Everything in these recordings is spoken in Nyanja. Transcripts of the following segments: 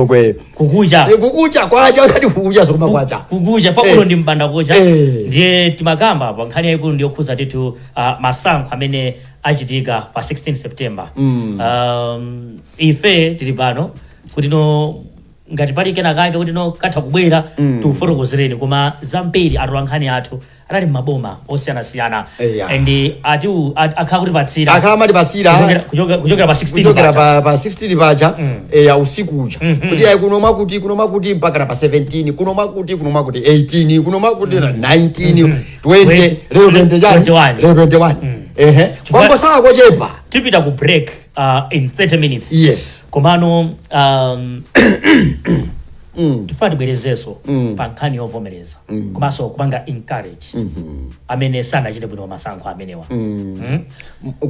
Kwe. Kukucha. Kukucha kwacha, osati kukucha sokoma kwacha. Kukucha fa uno ndi mpanda kucha. Ndiye timakamba pa nkhani yayikulu ndiyokhuza ndithu masankho amene achitika pa 16 September. Ife tili pano kuti no ngati pali kena kake kuti no katha kubwera, tikufotokozereni, koma zambiri atola nkhani athu anali m'maboma osiyanasiyana and ati akhala kutipatsira. Akhala amatipasira. Kuchokera pa 16 kuchokera paja. pa 16 paja, ya usiku uja, kuti ayi, kuno mwakuti, kuno mwakuti, mpaka pa 17, kuno mwakuti, kuno mwakuti, 18, kuno mwakuti, 19, 20, lero 20 chani? 21. Lero 21, ehe, kwangosala kochepa. Tipita ku break in 30 minutes. Komano tifuna tibwerezenso pa nkhani yovomereza komanso kupanga encourage amene sanachite bwino masankho amenewa.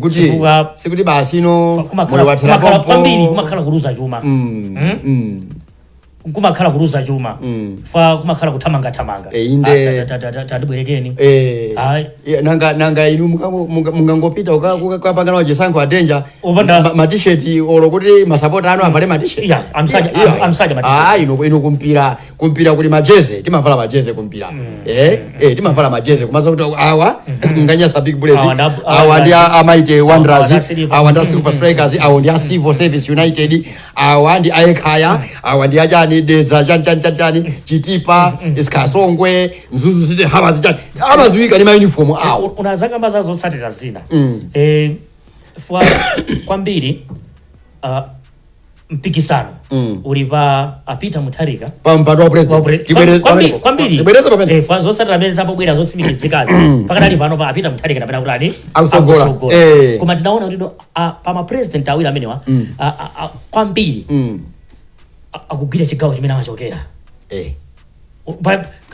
Kuti sikuti basi no moyo wathera kumakhala pompo. Kwambiri kumakhala kuluza chuma. Kumakhala kuluza chuma, fa kumakhala kuthamangathamanga. Inde. Ah, tatibwerekeni. Ayi. Nanga inu mungangopita ukapangana chisankho a Danger matisheti, olo kuti masapota anu avale matisheti? Yeah, amsaja matisheti. Ah, ino kumpira kuli majeze, timavala majeze kumpira. Timavala majeze kumaza kuti awa nganyasa Big Bullets, Awa awa ndi a Mighty Wanderers, awa ndi a Silver. Awa ndi a Silver Strikers, awa ndi a Civil Service United, awa ndi aekhaya, awa ndi achani, Dedza chani chani chani chani, Chitipa, Iskasongwe, Mzuzu City Hammers, chani, amaziwika ndi ma uniform awo. Unazakamba za zotsatira zina. Fwa kwambiri mpikisano uli pa a Peter Mutharika pa mpando wa president. Kwambiri. Tibwereze pamene. Fa zotsatira amene zabobwera zotsimikizikazi pakadali pano, pa a Peter Mutharika napena kuti ani? Akutsogola. Akutsogola. Koma tinaona kuti no, pa ma president awiri amenewa, kwambiri akugwira chigawo chimene amachokera.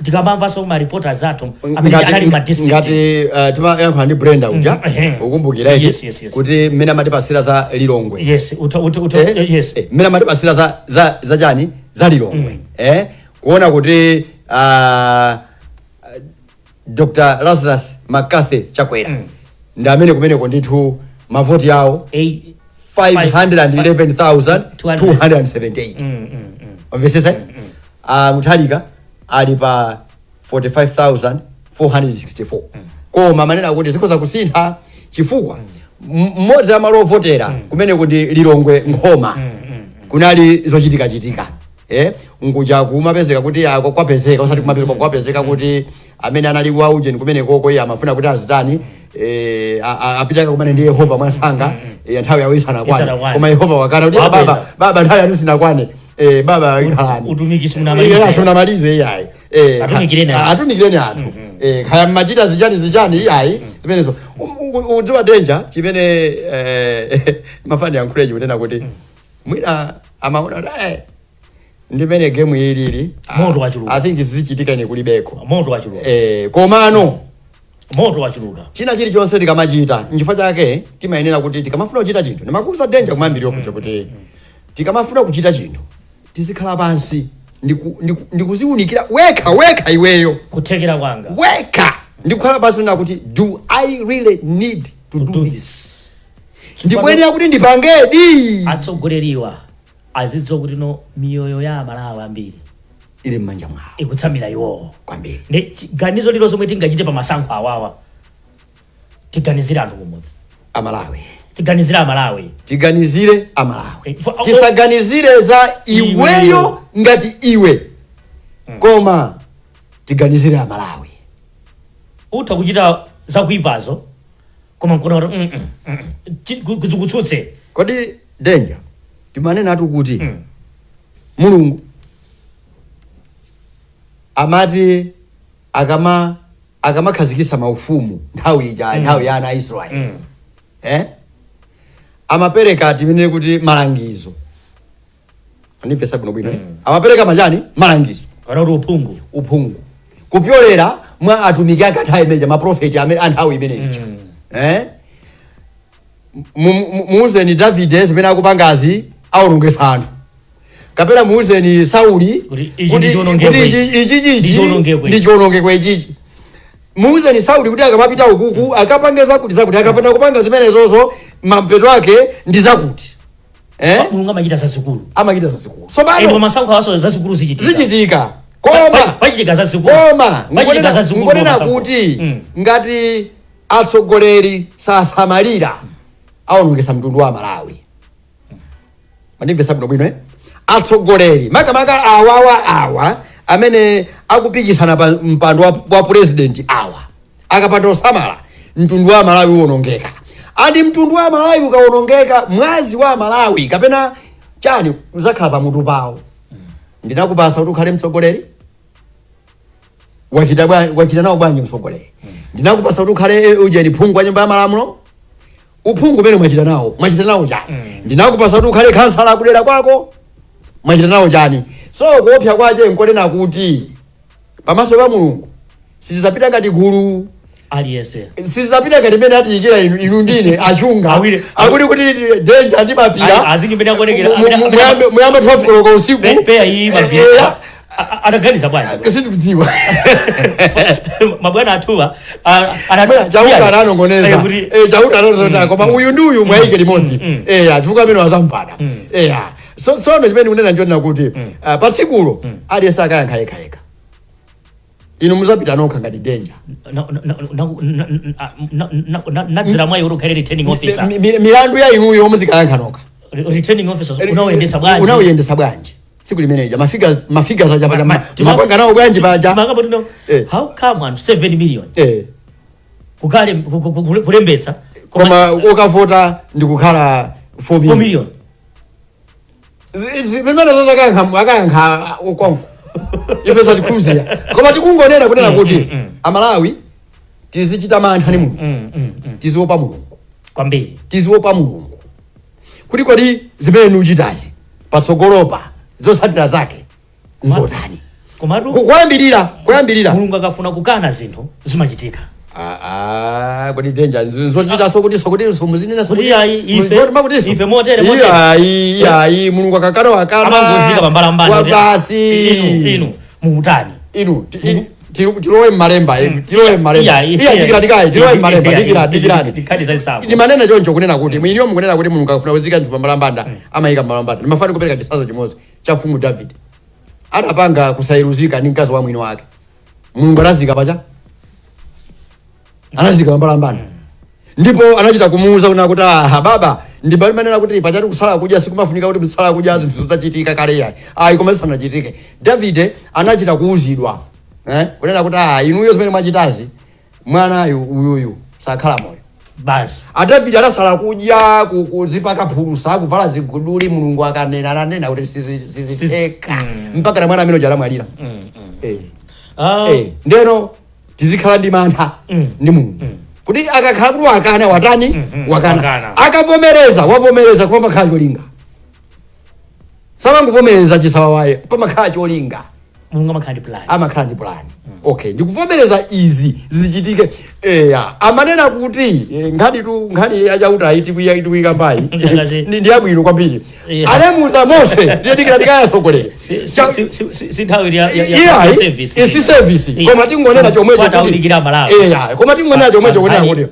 Tikamamvanso ma reporters athu amene anali ma district. Ngati timayankhula ndi Brenda uja, ukumbukira iti? Yes. Kuti mmene amatipasira za Lilongwe. Yes, uta, uta, uta, yes. Mmene amatipasira za chani, za Lilongwe, kuona kuti Dr Lazarus McCarthy Chakwera ndi amene kumeneko ndithu mavoti awo 511,278. Omvesesa? Mutharika ali pa 45,464, koma manena kuti zikhoza kusintha chifukwa mmodzi amalo ovotera kumeneko ndi Lilongwe Nkhoma, kunali zochitikachitika, nkuja kumapezeka kuti ako kwapezeka, osati kumapezeka, kwapezeka kuti amene anali wa ujeni kumenekoko iye amafuna kuti azitani, apite akakumane ndi Yehova mwansanga, nthawi yawo isanakwane. Isanakwane. Koma Yehova wakana kuti, Wapeza. "Baba, baba, nthawi yanu sinakwane, baba, ikhalani." Utumiki simunamalize. Simunamalize iyayi. Atumikireni anthu. Atumikireni anthu. Khaya mmachita zichani zichani, iyayi, zimenezo. Udziwa Danger, chimene mafani yankhulechi kunena kuti mwina amaona kuti ndimene game ilili, Moto wachuluka. I think zichitika ine kulibeko. Moto wachuluka. Komano Moto wachuluka. China chilichonse tikamachita, nchifukwa chake timayenera kuti tikamafuna kuchita chinthu, ndimakuuza Danger kumayambiriro kuja kuti tikamafuna kuchita chinthu tizikhala pansi ndikuziwunikira wekha wekha iweyo. Kuthekera kwanga. Wekha ndikukhala pansi na kuti, "Do I really need to do do this? Ndikuyenera kuti ndipangedi?" Atsogoleriwa azidziwa kuti no, miyoyo ya Amalawi ambiri ili m'manja mwawo ikutsamira iwowo. Kwambiri. Ndi ganizo lilonse lomwe tingachite pa masankho awawa, tiganizire anthu kumudzi. Amalawi. Tiganizire Amalawi. Tiganizire Amalawi. Tisaganizire za iweyo Iweyo. ngati iwe, koma tiganizire Amalawi. Utha kuchita zakuipazo, koma nkuna kuti kudzikutsutse. Kodi Danger, timanena atu kuti Mulungu amati akamakhazikitsa maufumu nthawi ija, nthawi ya ana a Israeli, amapereka timene kuti malangizo. Andimvesa bwinobwino, eh? Amapereka machani? Malangizo. Kana kuti uphungu. Uphungu kupyolera mwa atumiki ake anthawi imeneja, maprofeti amene anthawi imeneja. Muuzeni Davide zimene akupangazi awonongesa anthu, kapena muuzeni Sauli kuti ichi ndi chiwonongeko kuti ichi. ichi Ndi chiwonongeko ndi ichi. chiwonongeko ichichi. Muuzeni Sauli kuti akamapita ukuku akapange zakuti zakuti, akapanda kupanga zimenezozo mapeto ake ndi zakuti. Eh? Mulungu amachita zazikulu. Amachita zazikulu. Endo Tsopano masankho aso zazikulu zichitika. Zichitika, koma Pachitika zazikulu. Koma Pachitika zazikulu ngonena masankho. kuti ngati atsogoleri sasamalira, awonongesa mtundu wa Malawi. Mandimvesa bwinobwino, eh? Atsogoleri, makamaka awawa, awa amene akupikisana pa mpando wa president awa, akapanda osamala, mtundu wa Malawi uwonongeka. Andi mtundu wa Malawi ukawonongeka, mwazi wa Malawi kapena chani uzakhala pamutu pawo. Ndinakupasa kuti ukhale mtsogoleri, wachita nawo bwanji mtsogoleri? Ndinakupasa kuti ukhale ujeni, phungu wa nyumba ya malamulo, uphungu umene mwachita nawo chani? Ndinakupasa kuti ukhale khansala kudera kwako, mwachita nawo chani? So kuopsa kwache nkonena kuti pamaso pa Mulungu sitizapita ngati gulu. Aliyense. Sizapita ngati imene atiyikira inu ndine achunga akuti kuti Danger ndi Mapira. I think imene akuonekera Muyambe 12 koloko usiku. Peya iyi Mapira adaganiza bwanji? Sindikudziwa. Mabwana athuwa. Chauta ananongoneza. Chauta ananongoneza, koma uyu ndi uyu mwayike limodzi. Chifukwa amene wazampana. So tsono chimene kunena nchonena kuti pa tsikulo aliyense akayankha yekhayekha. Inu muzapita nokha ngati Danger. Nadzera mwayi kuti ukhale returning officer. Milandu ya inuyo muzikayankha nokha. Returning officer unawuyendetsa bwanji? Unawuyendetsa bwanji tsiku limeneja? Mafiga zacha paja mapanga nawo bwanji paja? Timakamba tino how come anthu 7 million kukale kulembetsa, koma ukavota ndikukhala 4 4 million? Million. Zimene zozo akayankha ukonko, ife satikhuziya, koma tikungonena kunena kuti Amalawi tizichita mantha ni Mulungu. Tiziopa Mulungu. Kwambiri. Tiziopa Mulungu kuti kodi zimene nuchitazi patsogolopa zotsatira zake nzotani? Komatu Kuyambirira Mulungu akafuna kukana, zinthu zimachitika. Ah, ah, kodi Danger nzochita sokuti sokuti somuzinena? Kuti ayi, ife motere, motere. Iyayi, iyayi, Mulungu akakana wakana. Amangozika pambalambanda Wa kuti, basi. Inu mukutani? Inu tilowe mmalemba, tilowe mmalemba. Iya, iya, dikira, dikira, tilowe mmalemba. Dikira, dikirani. Ndikhani zachisapo. Ndimanena choncho kunena kuti mwiniyo mukunena kuti Mulungu akafuna kuzika zinthu pambalambanda amayika pambalambanda. Ndimafuna kupereka chitsanzo chimodzi cha mfumu David. Adapanga kusayiruzika ndi mkazi wa mwini wake, Mulungu anazika pacha, anazika pambalambanda, ndipo anachita kumuuza kuna kuti, "Aha baba, ndibalimanena kuti pachati kusala kudya sikumafunika kuti kusala kudya zinthu zodzachitika kale yayi." Ayi, koma zisanachitike Davide anachita kuuzidwa, kunena kuti, "Ah, inuyo zimene mwachitazi, mwanayu uyuyu sakhala moyo." Basi. Adavide anasala kudya, kuzipaka phulusa, kuvala ziguduli. Mulungu akanena ananena kuti sizitheka, mpaka na mwana amene uja anamwalira. Ndeno tizikhala ndi mantha ndi Mulungu kuti akakhala kuti wakana, watani? Wakana. Wakana. Akavomereza, wavomereza, koma pamakhala cholinga. Samangovomereza chisawawaye, pamakhala cholinga. Mulungu amakhala ndi plan. Amakhala ndi plan. Okay, ndikuvomereza izi zichitike. Eya, amanena kuti nkhani tu, nkhani yachakuti ayi mbayi ndi yabwino kwambiri. Anamuuza Mose, ndiye dikira ndikayasogolere. Si nthawi ya Iyayi, service. isi service. Koma tingonena chomwecho Kwata aulikira Malawi. Eya, koma tingonena chomwecho kunena kuti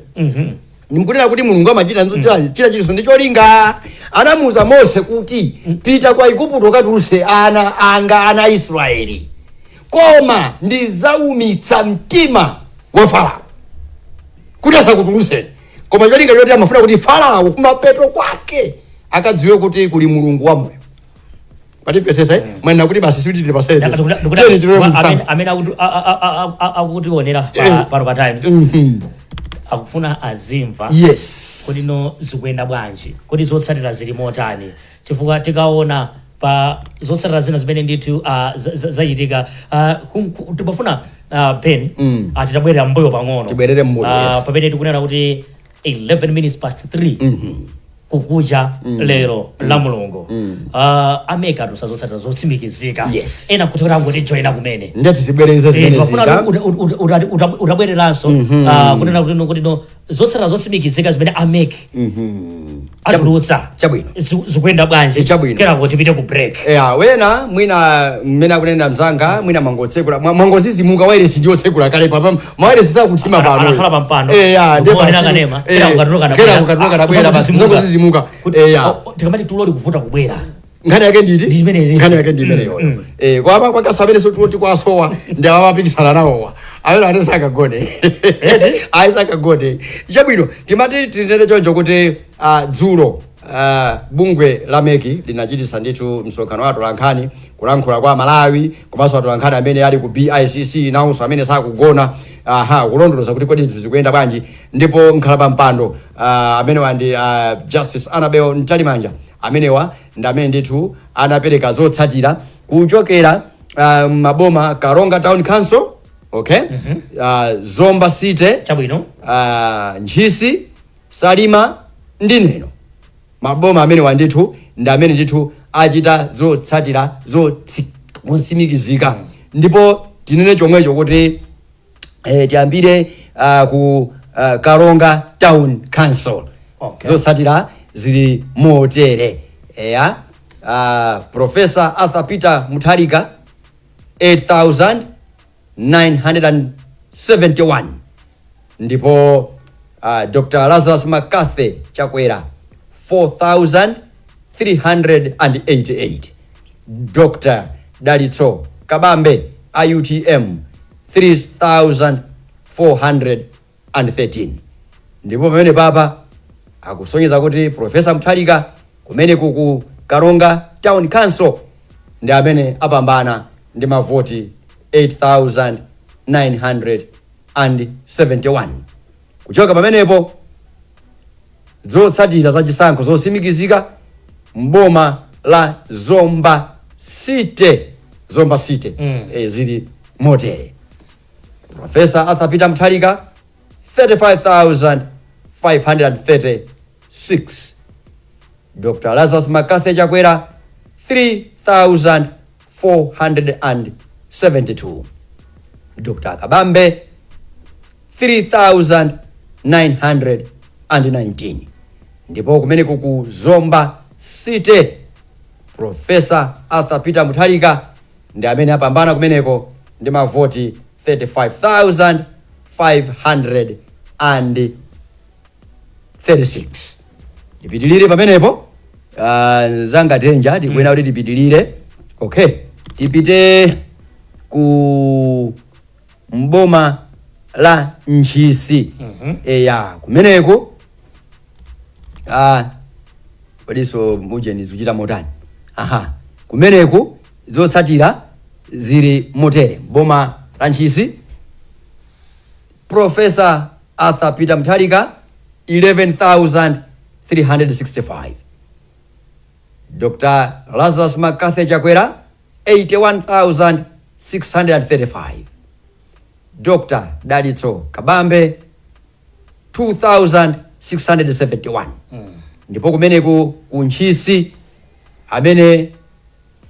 nimkunena kuti Mulungu amachita china chiliso ndi cholinga. Anamuuza Mose kuti, "Pita kwa Igupto katuluse ana anga, ana Israeli, koma ndizaumitsa mtima wa Farao kuti asakutulutseni." Koma cholinga choti amafuna kuti Farao kumapeto kwake akadziwe kuti kuli Mulungu wamoyo. Patipesesa, eh? Mwanena kuti basi sikuti pa service. Tiyeni tilowe msanga. Amene akutionera pano pa Times akufuna azimva kuti no, zikuyenda bwanji, kuti zotsatira zili motani, chifukwa tikaona pa zotsatira zina zimene ndithu zachitika, timafuna Ben titabwerera mbuyo pang'ono. Tibwerere mbuyo, yes. Pamene tikunena kuti 11 minutes past 3 kukucha lero la Mulungu, ameka tusazotsatira zotsimikizika. Ena kuti angotijoyina kumene. Ndati zibwereza zimene Timafuna zija. Utabwereranso kunena kuti no, kuti no, zotsatira zotsimikizika zimene a MEC atulutsa Chabwino. zikuyenda bwanji? Chabwino. Kenako tipite ku break. Ya, wena mwina mmene akunena mzanga, mwina mwangotsekula, mwangozizimuka, wairesi ndiyo tsekula kale papa, mawairesi sakuthima pano. Anakhala pampando. Ya, ndiye Kuonera basi. kanema, kena kukatuluka Kena nabwera. kukatuluka nabwera, basi. Kuzokuzizimuka. Kuzokuzizimuka. Kutsitsimuka. Eya. Tikamati tulo likuvuta kubwera, nkhani yake nditi Ndi zimenezi. Nkhani yake ndi imeneyoyo. Kwa kwakasa amene sotulo kwasowa ndi awapikisana nawowa amene ane sakagone. Eti? Ayi, sakagone. Chabwino, timati tinene choncho kuti dzulo bungwe la MEC linachitisa ndithu msonkhano wa atolankhani kulankhula kwa Malawi komanso atolankhani amene ali ku BICC nawonso amene sakugona, aha, kulondoloza kuti kodi zinthu zikuyenda bwanji. Ndipo nkhala pa mpando amenewa ndi Justice Annabel Mtalimanja. Amenewa ndi amene ndithu anapereka zotsatira kuchokera maboma Karonga Town Council, okay, Zomba City, Ntchisi, Salima ndi Neno. Maboma amene wandithu ndi amene ndithu achita zotsatira zotsimikizika. Ndipo tinene chomwecho kuti tiyambire ku Karonga Town Council. Zotsatira zili motere, eya, Professor Arthur Peter Mutharika 8971, ndipo Dr Lazarus McCarthy Chakwera 4388, Dr Dalitso Kabambe IUTM 3413. Ndipo pamene papa akusonyeza kuti Professor Mutharika kumene ku Karonga Town Council ndi amene apambana ndi mavoti 8971. Kuchoka pamenepo, zotsatira zachisankho zotsimikizika mboma la Zomba City, Zomba City, zili motere: Professor Arthur Peter Mutharika 35,536, Dr Lazarus McCarthy Chakwera 3472, Dr Kabambe 3919. Ndipo kumeneko ku Zomba City, Professor Arthur Peter Mutharika ndi amene apambana kumeneko ndi mavoti 35,536. Tipitilire pamenepo, zanga denja tikuena kuti tipitilire. Okay, tipite ku mboma la Ntchisi. Eya, kumeneko kodiso mujeni zikuchita motani? Aha, kumeneku zotsatira zili motere: boma la Ntchisi, Professor Arthur Peter Mutharika 11,365, Dr Lazarus McCarthy Chakwera 81,635, Dr Dalitso Kabambe 2671. Ndipo kumeneku ku Ntchisi amene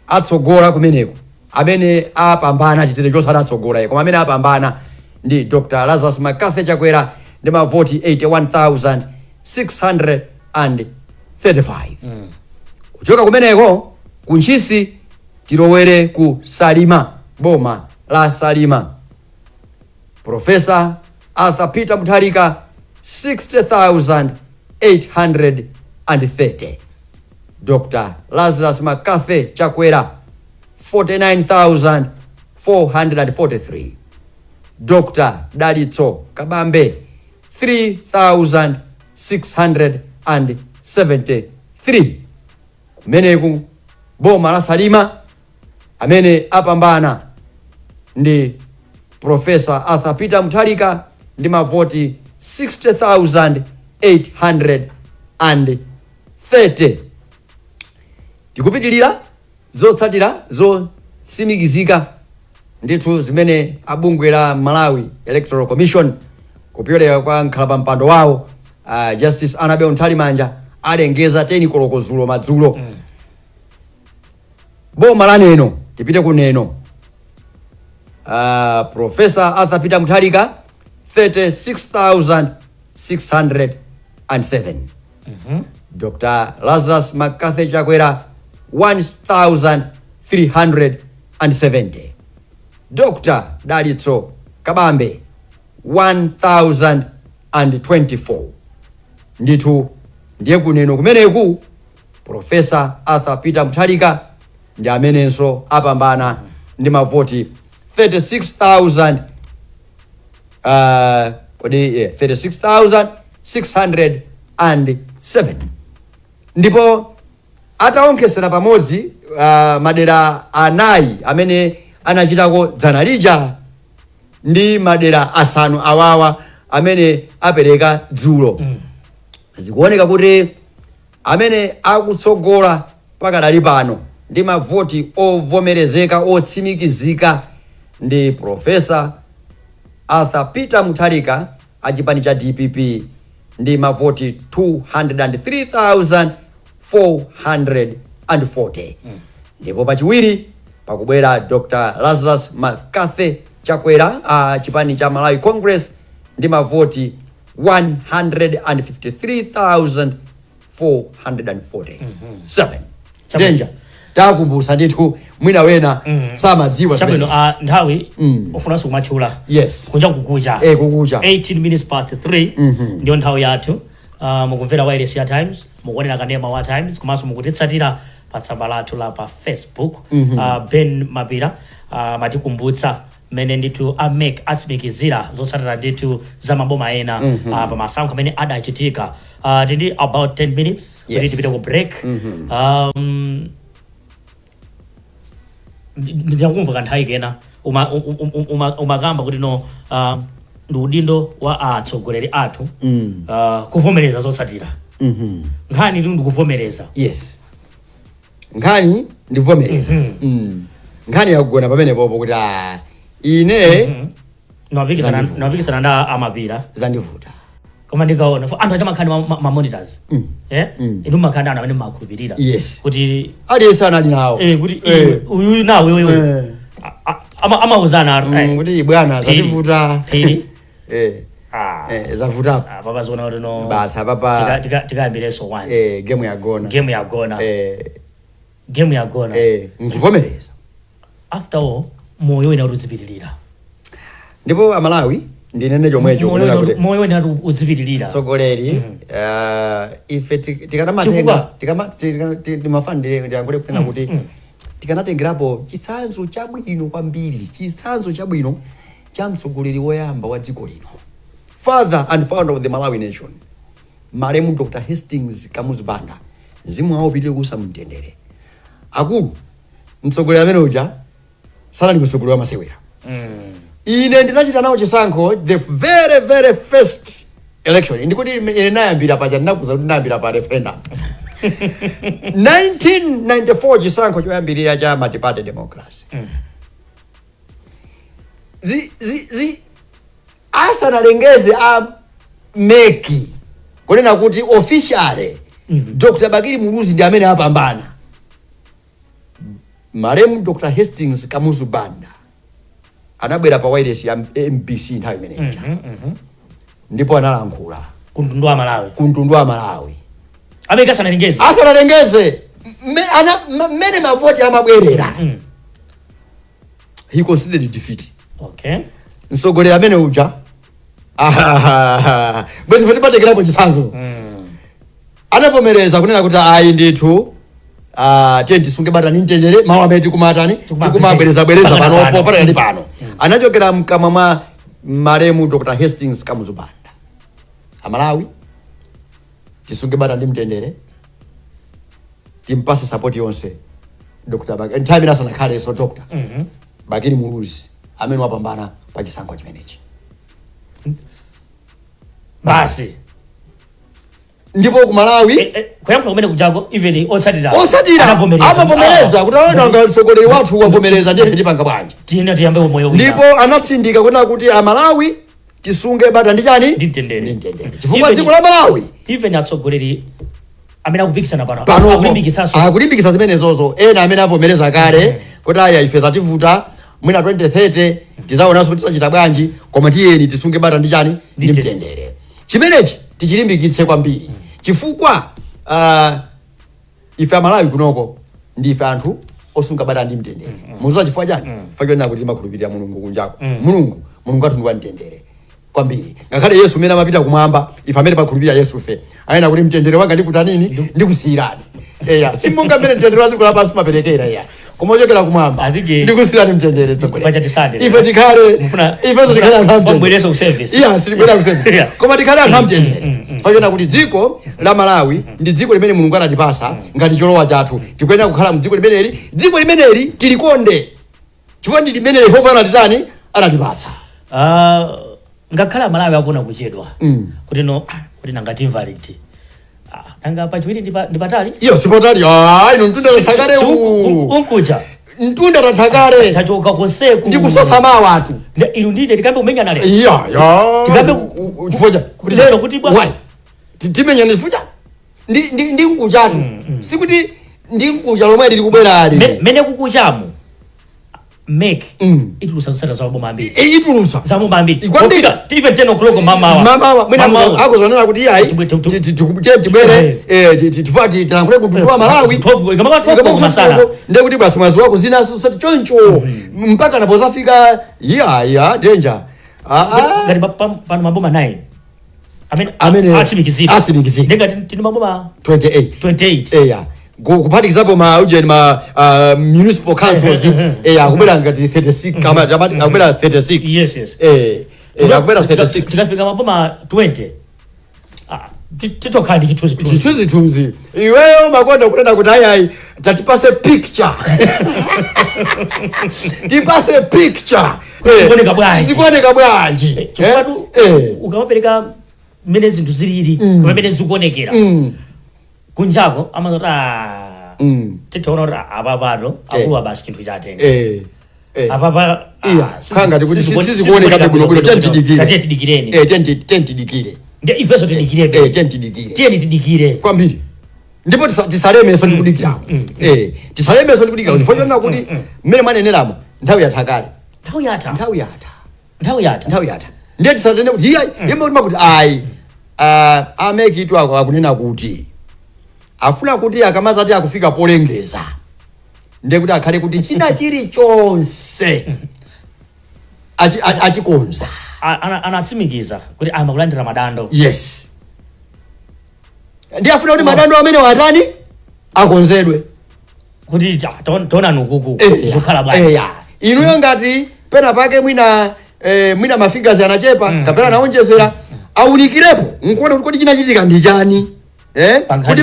atsogola kumeneku, amene apambana, chitere chosati atsogola, koma amene apambana ndi Dr Lazarus McCarthy Chakwera ndi mavoti 81,635. Kuchoka kumeneko ku Ntchisi tilowere ku Salima, boma la Salima. Professor Arthur Peter Mutharika 60,830, Dr Lazarus McCarthy Chakwera 49,443, Dr Dalitso Kabambe 3673. Kumeneku boma la Salima amene apambana ndi Professor Arthur Peter Mutharika ndi mavoti 60,830. Tikupitilira zotsatira zotsimikizika ndithu zimene abungwe la Malawi Electoral Commission kupyolera kwa nkhala wawo Justice Annabel Mtalimanja alengeza 10 koloko zulo madzulo. Boma la Neno, tipite ku Neno. Professor Arthur Peter Mutharika 36,607, Dr Lazarus McCarthy Chakwera 1370, Dr Dalitso Kabambe 1024. Ndithu Ndiye kuneno kumeneku Professor Arthur Peter Mutharika ndi amenenso apambana ndi mavoti 36,000, kodi yeah, 36,607. Ndipo ataonkhesera pamodzi madera anayi amene anachitako dzana lija ndi madera asanu awawa amene apereka dzulo, zikuoneka kuti amene akutsogola pakadali pano ndi mavoti ovomerezeka, otsimikizika, ndi Professor Arthur Peter Mutharika achipani cha DPP ndi mavoti 203,440. Ndipo pachiwiri pakubwera Dr Lazarus McCarthy Chakwera a chipani cha Malawi Congress ndi mavoti 153,447. Danger, takumbutsa ndithu, mwina wena samadziwa Chabwino. zimenezi. Nthawi ufunanso kumatchula. Yes. Kunja kukucha. Eh, kukucha. 18 minutes past 3 ndiyo nthawi yathu. Mukumvera wireless ya Times, mukuonera kanema wa Times, komanso mukutitsatira pa tsamba lathu la pa Facebook. Ben Mapira matikumbutsa mmene ndithu a MEC atsimikizira zotsatira ndithu za maboma ena pa masankho amene adachitika. Tindi about 10 minutes kuti tipite ku break. Ndikumva kanthawi kena umakamba kuti no, ndi udindo wa atsogoleri athu kuvomereza zotsatira. Nkhani tu ndikuvomereza. Yes, nkhani ndivomereza. Nkhani yakugona pamene popo kuti ine Nawapikisana Zandivuta. Nawapikisana nda amapira. Zandivuta. Koma ndikaona anthu achamakhala ma monitors, inu makhala ndi anthu amene makhulupirira kuti Aliyense anali nawo. Kuti iwe, uyu nawe uyu amauzana Kuti bwana, Phiri. zativuta. Phiri. Zavutapo. Papa zona kuti no. Basi, apapa- Tikayambirenso one. Game yagona. Game yagona. Game yagona. Nkuvomereza. After all, moyo wena kuti uzipitirira. Ndipo Amalawi, ndinene chomwecho Moyo kunena kuti moyo wena kuti uzipitirira. Tsogoleri, ife tikanamatenga Chifukwa? Ndimafana ndiyankhule kunena kuti tikanatengerapo chitsanzo chabwino kwambiri, chitsanzo chabwino cha mtsogoleri woyamba wa dziko lino, father and founder of the Malawi nation, malemu Dr Hastings Kamuzu Banda, mzimu wawo upitire kuusa mtendere. Akulu, mtsogoleri amene uja sanali mtsogoleri wa masewera. Ine ndinachita nawo chisankho, the very very first election. Ndikuti ine nayambira paja, ndinakuza kuti ndinayambira pa referendum 1994, chisankho choyambirira cha multi-party democracy. Zi, zi, zi, asanalengeze a MEC kunena kuti officially Dr Bakili Muluzi ndi amene apambana, malemu Dr Hastings Kamuzu Banda anabwera pa wireless ya MBC nthawi imeneyi ndipo analankhula kumtundu wa Malawi. Kumtundu wa Malawi. Amene asanalengeze. Asanalengeze, mmene mavoti amabwerera, he considered defeat. Mtsogoleri amene uja bwezi pati patekerapo chitsanzo. Anavomereza kunena kuti ayi ndithu, tiye tisunge bata ni mtendere, mawu amene tikumatani tikumabwerezabwereza Pakati panopo pano. pakati pano anachokera mkamwa mwa malemu Dr Hastings Kamuzu Banda: "Amalawi, tisunge bata ndi mtendere, timpase support yonse Dr. Nthawi imene asanakhalenso Dr. Bakili Muluzi amene wapambana pa chisankho chimenechi." Basi. Ndipo ku Malawi Kuyankhula kumene kujako, even otsatira osatira anavomereza. Amavomereza kuti aonanga mtsogoleri wathu wavomereza, ndiye tipanga bwanji? Tiyena tiyambe moyo wina. Ndipo anatsindika kunena kuti Amalawi tisunge bata ndi chani? Ndi mtendere. Ndi mtendere, chifukwa dziko la Malawi Even atsogoleri amene akupikisana pano pano akulimbikitsanso. Akulimbikitsa zimenezozo. Ena amene avomereza kale kuti aya, ife zativuta, mwina 2030 tizaonanso kuti tidzachita bwanji, koma tiyeni tisunge bata ndi chani? Ndi Ndi mtendere. Chimenechi tichilimbikitse kwambiri chifukwa ife Amalawi kunoko ndife anthu osunga bata ndi mtendere. Mukudziwa chifukwa chani? Chifukwa chonena kuti timakhulupirira Mulungu kunjako. Mulungu, Mulungu athu ndi wa mtendere. Kwambiri. Ngakhale Yesu umene amapita kumwamba, ife amene pakhulupirira Yesu fe ayena kuti, "Mtendere wanga ndikutanini? Ndikusiyirani." Eya, simonga mmene mtendere wa dziko lapansi maperekera, iya, koma ochokera kumwamba. Ndikusiyirani mtendere, tsogolera. Pacha tisande. Ife tikhale, ifenso tikhale anthu amtendere. Mubwerenso ku service. Iya, sitibwera ku service, koma tikhale anthu amtendere. Fachona kuti dziko la Malawi ndi dziko limene Mulungu anatipasa ngati cholowa chathu. Tikuyenera kukhala mdziko limeneli. Dziko limeneli tilikonde chifukwa ndi limene Yehova anatitani? Anatipatsa. Ah, ngakhale Amalawi akuona kuchedwa kuti no, kuti nanga timva liti? Ah, nanga pachiwiri ndi patali? Iyo sipotali. Ah, ino mtunda tatsakale. Unkuja. Mtunda tatsakale. Tachoka konseku. Ndikusasa mawu atu. Inu ndine tikambe kumenyana lero? Iya ya. Tikambe Chifukwa kuti lero kuti bwa- Why? Timenyane chifukwa ndi nkuchatu, sikuti ndi nkucha lomwe lili kubwerali. Mene kukuchamu, MEC itulusa zotsatira za maboma ambiri. Itulusa. Za maboma ambiri. Kwambiri. Pofika even 10 o'clock mamawa. Mamawa mwina. Mamawa. Akuzonena kuti iyayi, tibwere, tifuna tilankhule kutuwa Malawi. 12, ikamaka 12 kumasana. Ndiye kuti basi, mwazi wako zinaso sati choncho mpaka napozafika. Iya iya, danger. Ah, ah. Ngati pano maboma 9 amene Amene atsimikizidwa. atsimikizidwa. Ndengati tini maboma 28. 28. Eya, kuphatikizapo ma ujeni, ma municipal councils. Eya, akubwera ngati 36, akubwera 36. Yes. Eh, akubwera 36. Tikafika maboma 20, titokhala ndi chithunzithunzi. Chithunzithunzi. Iweyo makonda kunena kuti ayi, tatipase picture, tipase picture. Kuti zikuoneka bwanji. Zikuoneka bwanji. Chifukwa tu ukamapereka mmene zinthu zilili, pamene zikuonekera kunjako, amazoti tithaona kuti apapano akuluwa basi chinthu chatenga. Apapa Iya, khangati kuti sizikuoneka bwinobwino, tiyeni. Tatiye tidikireni. Tiyeni tidikire. Ndiye ifenso tidikirebe. Tiyeni tidikire. Tiyeni tidikire. Kwambiri. Ndipo tisalemeso ndi kudikirako. Tisalemeso ndi kudikirako chifukwa chonena kuti mmene mwaneneramo, nthawi yatha kale. Nthawi yatha. Nthawi yatha. Nthawi yatha. Nthawi yatha. Ndiye tisatene kuti iya yemwe kuti ayi, a MEC itu akunena kuti afuna kuti akamazati akufika polengeza, ndiye kuti akhale kuti china chilichonse achikonza. Anatsimikiza kuti amakulandira madando. Yes, ndiye afuna kuti madando amene watani? Akonzedwe. Kuti taonani ukuku zikukhala bwanji. Eya, inuyo ngati pena pake mwina mwina ma figures anachepa kapena anaonjezera, awunikirepo nkuona kuti kodi chinachitika ndi chani, Pankhani. kuti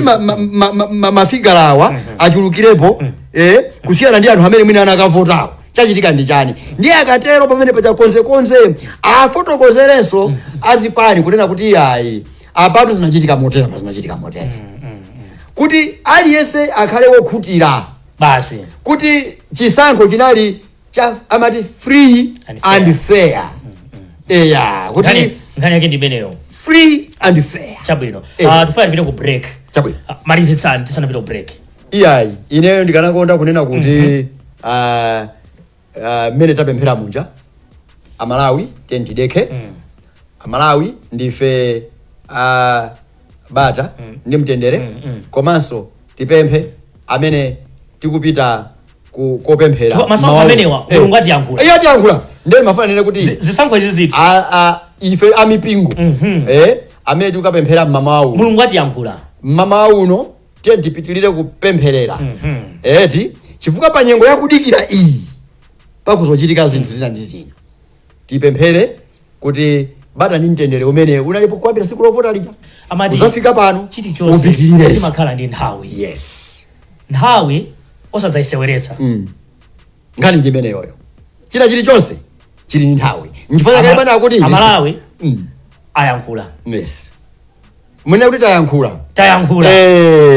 ma figure awa achulukirepo kusiyana ndi anthu amene mwina anakavotawo. Chachitika ndi chani? Ndiye akatero pamene pacha konsekonse afotokozerenso azipani kunena kuti ayi, apatu zinachitika motera, pa zinachitika motera, kuti aliyense akhale wokhutira basi kuti chisankho chinali cha amati free and fair. And fair. Eya, kuti Nkhani yake ndi imeneyo. Free and fair. Chabwino. Eh. Tifuna tipite ku break. Chabwino. Malizitsani tisanapite ku break. Iyayi, ineyo ndikanakonda kunena kuti mmene tapemphera munja, Amalawi tiyeni tidekhe. Amalawi ndife bata ndi mtendere. Komanso tipemphe amene tikupita kopemphera Masankho mawu. amenewa, Mulungu atiyankhula. Iye atiyankhula. Ndiye mafana nene kuti Zisankho izi zitu ife amipingo amene tikukapemphera mmamawu, Mulungu atiyankhula. Mmamawa uno tiye tipitilire kupempherera eti, chifukwa pa nyengo yakudikira iyi pakuzochitika zinthu zina ndi zina. Tipemphere kuti bata ndi mtendere umene unalipo kuyambira tsiku lovota lija Amati uzafika pano chilichonse upitirirenso. chimakhala ndi nthawi. Yes. Nthawi osadzayiseweretsa. Nkhani ndi imeneyoyo. China chilichonse chili ndi nthawi, nchifukwa chake bana kuti Amalawi ayankhula. Yes, mwene kuti tayankhula. Tayankhula.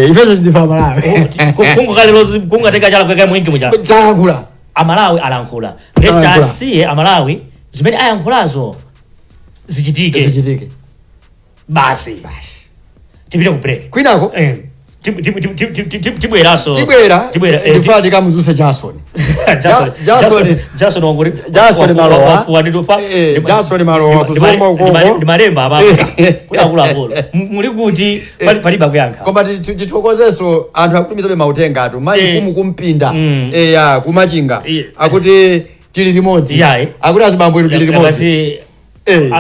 Ifenso ndife Amalawi. Kungokalero kungateka chala kweka mwingi muja. Tayankhula. Amalawi alankhula. Alankhula. Tasiye Amalawi zimene ayankhulazo zichitike. Zichitike. Basi. Basi. Tipite ku break. Kwinako Tibweranso. Tibwera. Tibwera. Ndifuna tikamuzuse Jason. Jason, Jason wangori. Jason Malowa. Wafuwa nditufa. Jason Malowa kuzomba ukoko. Ndimalemba apapo kulakulakulu muli kuti palibe kuyankha. Koma tithokozenso anthu akutumizabe mautenga atu mayi mfumu kumpinda, eya, kumachinga, akuti tili limodzi. Iyayi. Akuti azibambo inu tili limodzi. Basi.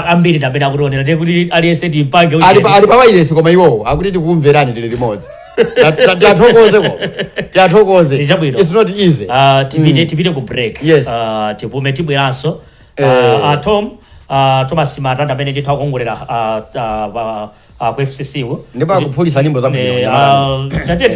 Ambiri ndamene akutionera, ndiye kuti aliyense timpange Ali pa wailesi, koma iwowo akuti tikumverani, tili limodzi. Tiathokoze koma, tiathokoze. Chabwino. It's not easy. Tipite ku break. Yes. Tipume, tibweranso. Tom Thomas Chimatanda amene ndithu akongolera ku FCC wo. Ndipo akuphulitsa nyimbo zabwino. Tatiye.